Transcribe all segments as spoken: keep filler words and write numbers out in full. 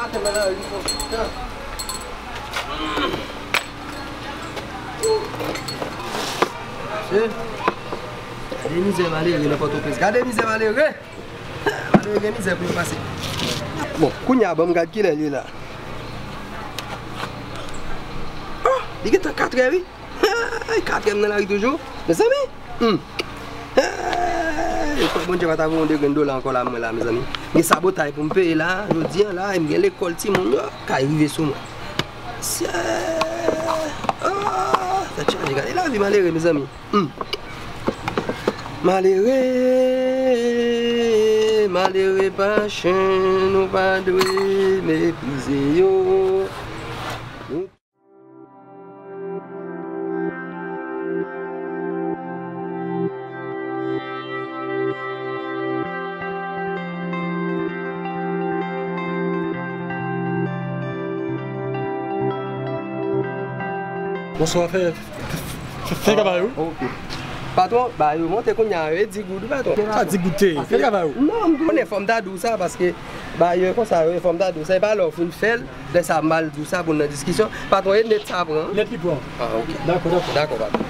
Gade mizè malere nan Pòtoprens. Gade mizè malere. Malere gen mizè pou yo pase. Bon, kounye a ban m gad kilè l ye la. Oh, li gentan katrè wi. Ay, katrè m nan lari toujou. Mezanmi. Hmm. Hey, kwè Bondye pa ta voye yon de grenn dola ankò la mwen la, mezanmi. Gen sabotay pou m peye la, jodi a la, e m gen lekòl timoun yo, kay rive sou mwen. Sye. Oh, tèt chaje, gade lavi malere, mezanmi. Hmm. Malere, malere pa chen, nou pa dwe meprize yo. Bonswa, fè, fè, fè travay ou. Ok. Patwon, ba yo monte kounye a, e di goud, patwon. Sa di goute, fè travay ou. Non, m konnen fò m ta di w sa, paske ba yo konsa, yo fò m ta di w sa, e pa lè w fin fè l, lè sa m al di w sa pou n nan diskisyon. Patwon, e nèt sa pran. Nèt li pran. Ah, ok. Dakò, dakò. Dakò, patwon.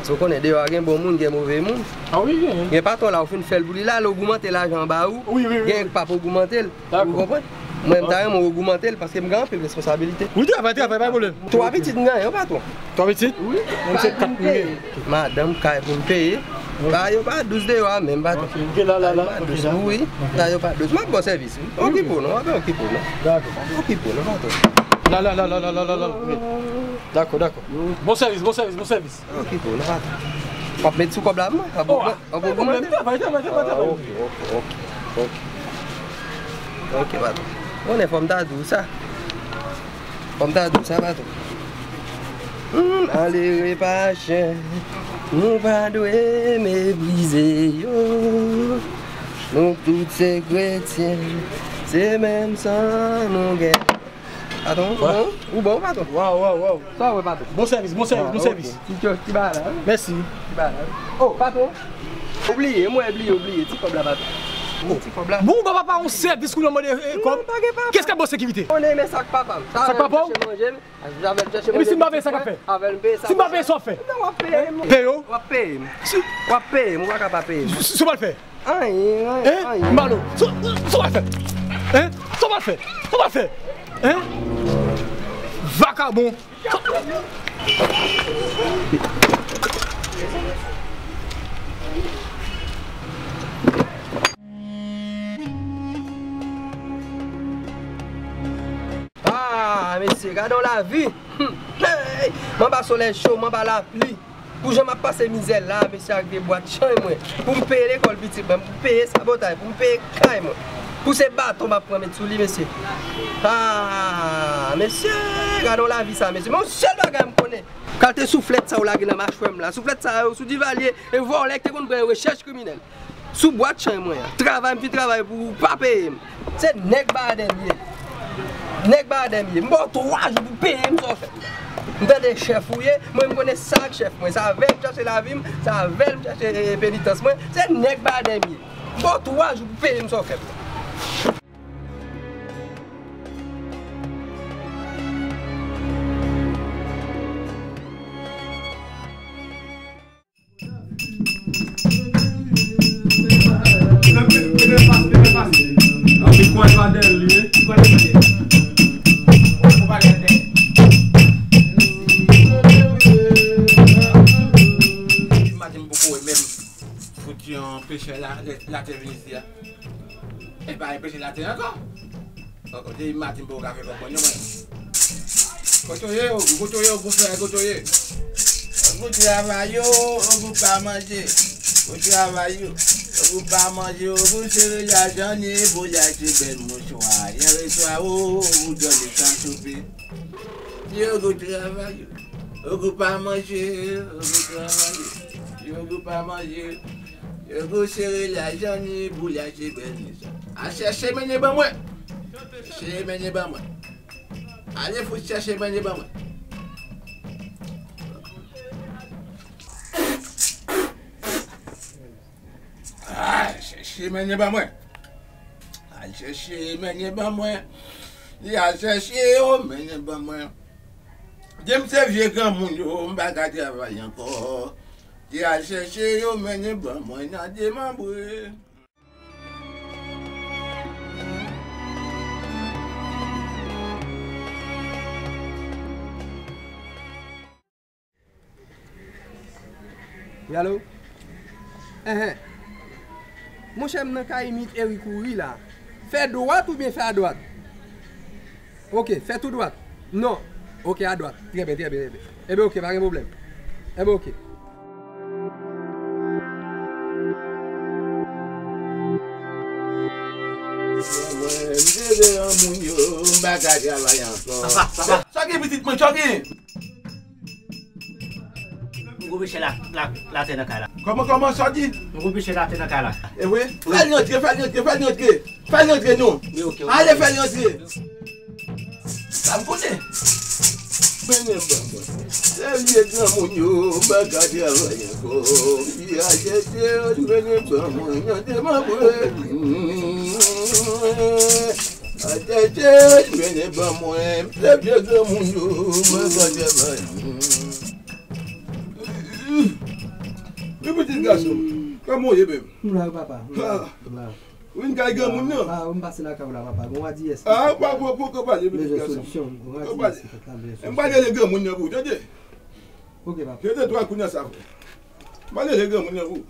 Paske w konnen, deyò a gen bon moun, gen move moun. Ah wi, gen. Gen patwon la, ou fin fè l pou li la, lè ogmante lajan ba ou, wi, wi, wi, gen wi. K p ap ogmante l. Dakò. Ou konprann? Mwen, m ta renmen w ogmante l paske m gen anpil responsabilite. Wi, travay, travay, pa pwoblèm. Twa pitit m genyen, patwon. Twa pitit? Wi. Mwen, se kat m genyen. Madanm, kay pou m peye. Wi. Ba yo pa douz deyò a menm, patwon. Ok, ok, la, la, la. Ba yo pa douz, wi. Ok, la. Ba yo pa douz. M ap ba w sèvis, wi. Wi, wi. Okipe w non, w ap okipe w non. Dakò. Okipe w non, patwon. La, la, la. Dakò, dakò. Bon sèvis, bon sèvis, bon sèvis. Okipe w non, patwon. W ap met sou kòb la, mwen? W ap ogmante? W ap ogmante? Travay, travay, travay, travay. Ah, ok, ok, ok, ok. Ok, patwon. Konnen fò m ta di w sa. Fò m ta di w sa, patwon. Hmm, malere pa chen, nou pa dwe meprize yo. Nou tout se kretyen, se menm san nou gen. Patwon, ou bon? Ou bon, patwon? Waw, waw, waw. Sa w wè, patwon? Bon sèvis, bon sèvis, bon sèvis. Ti kòb, ti bagay la, wi. Mèsi. Ti bagay la, wi. Oh, patwon. Ou bliye, mwen bliye, ou bliye. Ti kòb la, patwon. Ti kòb la. Bon, ou ba papa yon sèvis kou nan mande, eh, kòb. Non, pa gen papa. Kiyès k ap ba w sekirite? Konnen men sa k papa m. Sa k papa w? Sa avè l chache manje m. Epi si m pa peye, sa k ap fè? Avè l m peye sa. Si m pa peye, sa w ap fè? Non, w ap peye m. Peye w? W ap peye m. Si w ap peye m, ou pa ka pa peye m. Si, si w pa l fè? Anyen, anyen, anyen. Hein? Malo. Sa w pral fè? Hein? Sa w pral fè? Sa w pral fè? Hein? Vakabon. Ah, mesye, gade yon lavi. Hmm. Hey! M anba solèy cho, m anba lapli. Pou jan m ap pase mizè la, mesye, ak vye bwat chay mwen, pou m peye lekòl pitit mwen, pou m peye sabotay, pou m peye kay mwen, pou se baton m ap pran met sou li, mesye. Ah, mesye, gade yon lavi sa, mesye. Men yon sèl bagay m konnen, kalte souflèt sa ou lage nan machwè m la, souflèt sa yo sou Divalye e vòlè ki te konn pran yo rechèch kriminèl. Sou bwat chay mwen an. Travay, m fin travay pou ou, pa peye m. Se nèg Baadè m ye. Nèg Baadè m ye. M ba w twa jou pou peye m sa w fè m nan. M tande chèf ou ye, mwen m konnen sa ak chèf mwen. Se avè l m chache lavi m, se avè l m chache, eh, penitans mwen. Se nèg Baadè m ye. M ba w twa jou pou peye m sa w fè m nan. Maten m poko wè menm fout yon pechè la, latè vin isi a. E pa enpeche l atè ankò. Kote maten pou yo ka fè kòb mwen non mwen. Kote w ye, Ogou, kote w ye, Ogou frè, kote w ye? Ogou travay yo, Ogou pa manje. Ogou travay yo, Ogou pa manje. Ogou sere lajan ni pou l achte bèl mouchwa. Yè swa, Ogou dòmi san soupe. Ti Ogou travay yo, Ogou pa manje, Ogou travay yo, ti Ogou pa manje. Yo go sere lajan ni pou l achte bèl mouchwa. Al chèche mennen ban mwen. Chèche mennen ban mwen. Ale fout chèche mennen ban mwen. Al chèche mennen ban mwen. Al chèche, mennen ban mwen. Li al chèche, o, mennen ban mwen. Di m se vye granmoun yo, m pa ka travay ankò. Li al chèche yo, mennen ban mwen nan demanbre. Wi, alo? Enhen. Monchè, m nan kay Mit Eri kouri la. Fè dwat oubyen fè adwat? Ok, fè tou dwat. Non. Ok, adwat. Trè byen, trè byen, trè byen. Enben, ok, pa gen pwoblèm. Enben, ok. Mwen, m te vle yon moun yo, m pa ka travay ankò. Papa, papa. Sa gen pitit mwen, sa gen? M gwo pechè la, la, latè nan kay la. Kòman, kòman, sa di? M gwo pechè latè nan kay la. E vre? Fè l rantre, fè l rantre, fè l rantre. Fè l rantre non. Wi, ok, ok. Ale fè l rantre. Sa m konnen. Mennen ban mwen. Se vye granmoun yo, m pa ka travay ankò. Vye ajeje, mennen ban mwen nan demanbre. Ajeje, mennen ban mwen. Se vye granmoun yo, m pa ka travay. Wi, pitit gason. Kòman w ye menm? M la, papa. M la. M la. Ou vin kay granmoun nan? Ah, m pase lakay ou la, papa. Gon radiyès. Ah, pa, pa, pa, pa pale, pitit gason. Bezwen solisyon. Gon radiyès ki fèt la, bezwen solisyon. M pa rele granmoun nan pou ou, tande? Ok, papa. Tande twa kounye a sa, frè. M pa rele granmoun nan pou ou.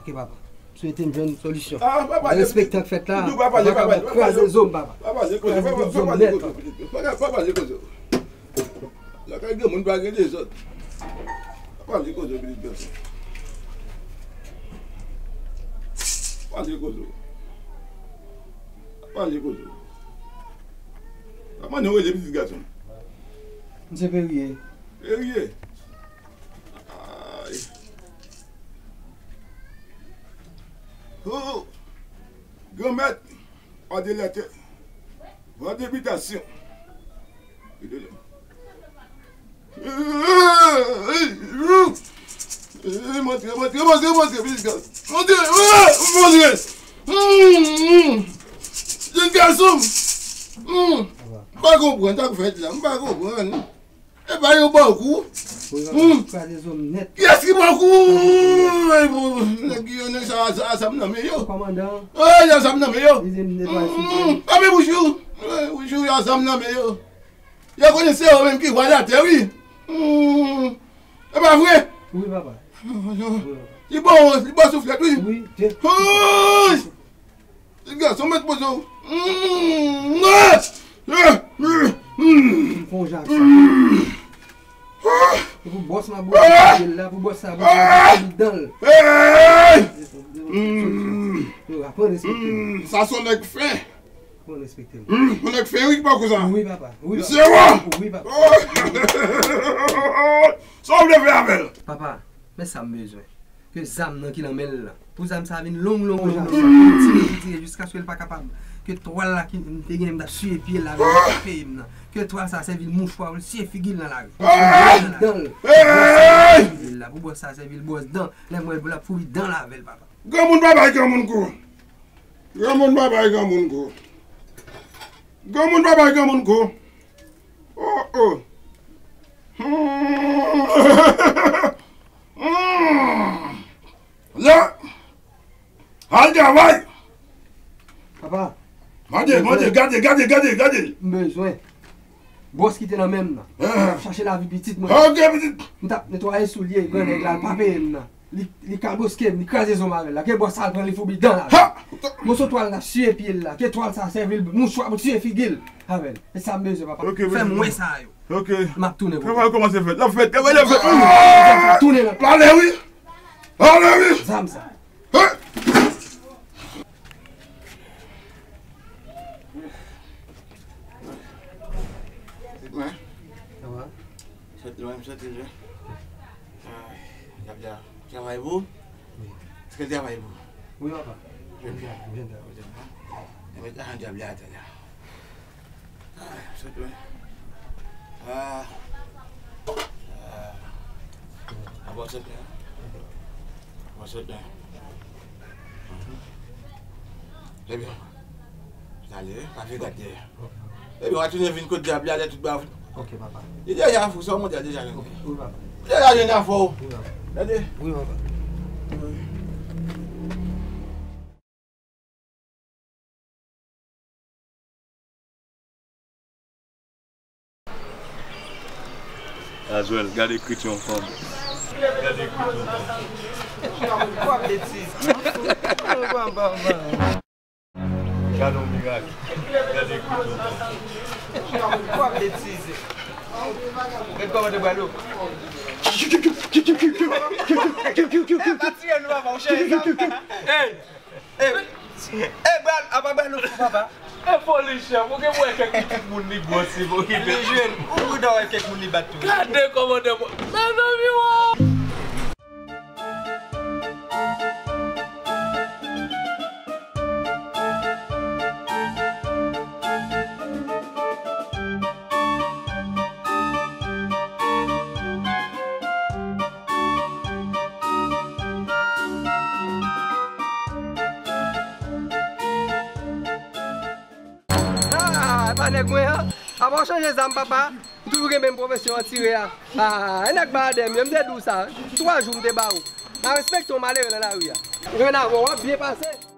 Ok, papa. Swete m jwenn solisyon. Ah, pa pale. Respektan k fèt la. Papa, pa pale, pa pale, pa pale. Kraze zo m, papa. Pa pale koze, pa pale koze. Pa pale koze. Lakay granmoun pa gen dezòd. Pa pale koze, pitit gason. Pa pale koze. Pa pale koze. Pa mande w rele pitit gason. M se Perye. Perye. Ay. Oh, Granmèt, pa de lète. Van de bitasyon. Montre, montre, montre, montre, pitit gason. Montre, montre. Pitit gason. M pa konprann sa k fèt la. M pa konprann. E pa yo ba w kou. Wi, papa, kraze zo m nèt. Kiyès ki ba w kou? Nèg yo nan sa, sa, sa m nan men yo. Kòmandan. Ay, sa m nan men yo. Li di m netwaye sou. Fèmen bouch ou. Bouch ou, sa m nan men yo. Yo konnen se yo menm ki vwa latè, wi. E pa vre? Wi, papa. Li bon, li bon souflèt, wi. Wi, te. Ay! Pitit gason, mèt poze w. M fè yon jak sa. E pou bòs m ap bòse l la, pou bòs sa, pou bòs sa, pou dan l. Yo aprann respekte m. Sa se yon nèg fen. Aprann respekte m. Yon nèg fen, wi, ki pa konsa. Wi, papa. Wi, papa. Mesye, wa! Wi, papa. Sa w vle fè avè l? Papa, men sa m bezwen. Ke zam nan ki nan men l lan. Pou zam sa vin long, long, long, long, long. Tire, tire, tire, jiskaske l pa kapab. Ke twal la ki m te genyen, m t ap siye pye l la, avèk peyi m nan. Ke twal sa sèvi l mouchwa pou l siye figi l nan lari. Pou bòs sa sèvi l bwòs dan. Lè m wè l pou l ap fouri dan l avè l, papa. Granmoun pa bay granmoun kou. Granmoun pa bay granmoun kou. Granmoun pa bay granmoun kou. Oh, oh. Hmm. Hmm. La. Al travay. Papa. Mande, mande, gade, gade, gade, gade. M bezwen. Bwòs ki te nan men m nan. Ah. Chache lavi pitit mwen. Ok, pitit. M t ap netwaye soulye grannèg la, l pa peye m nan. Li, li kaboske m, li kraze zo m avè l la. Ke bwòs sa al pran, li foubi dan l avè l. Moso twal la siye pye l la. Ke twal sa sèvi l mouchwa pou siye figi l avè l. E sa m bezwen, papa. Fè m wè sa yo. Ok. M ap tounen pou ou. Travay kòmanse fèt. L ap fèt. Travay l ap fèt. Tounen nan. Pale wi. Pale wi. Zam sa. Hey! Pitit mwen. Sa va? Sòti lwen, m sòti lwen. Ay, y ap di travay pou ou? Wi. Èske travay pou ou? Wi, papa. Jodi a. Jodi a. Jodi a. E met lajan dyab la atè la. Ay, sòt lwen. Ah. Ah. Avan sòt lwen. Avan sòt lwen. Mhm. Trè byen. Ale, pa vin gade. Epi w a tounen vin kot dyab la, lè tout bagay. Ok, papa. Li deja fou, sa w monte a deja jwenn. Ok, wi, papa. Deja jwenn afè w. Wi, papa. Gade. Wi, papa. Azwèl, gade ekritur yon fanm. Gade ekritur yon fanm. Kwa betiz. Kwa, kwa, kwa, kwa. Gade yon mirak. Gade ekritur yon fanm. Kwa betiz. Gade kòman te pral yo. Eh, pa tiye nou, papa, ou cheri sa. Hey! E, e, bral, apa bral ou fou, papa? E foli, chèf, ou gen pou wè kèk pitit moun li gwòs, li pou okipe. Li jwenn, ou pou wè kèk moun li bat tou. Gade kòmandè mwen. Mezanmi, wa! Ah, pa nèg mwen an. Apa w chanje zam, papa? M toujou gen menm pwofesyon an tire a. Ah, e nèg Baradè m yo, m te di w sa. Twa jou m te ba ou. Pa respekte yon malere nan lari a. Jwenn avè w, w ap byen pase.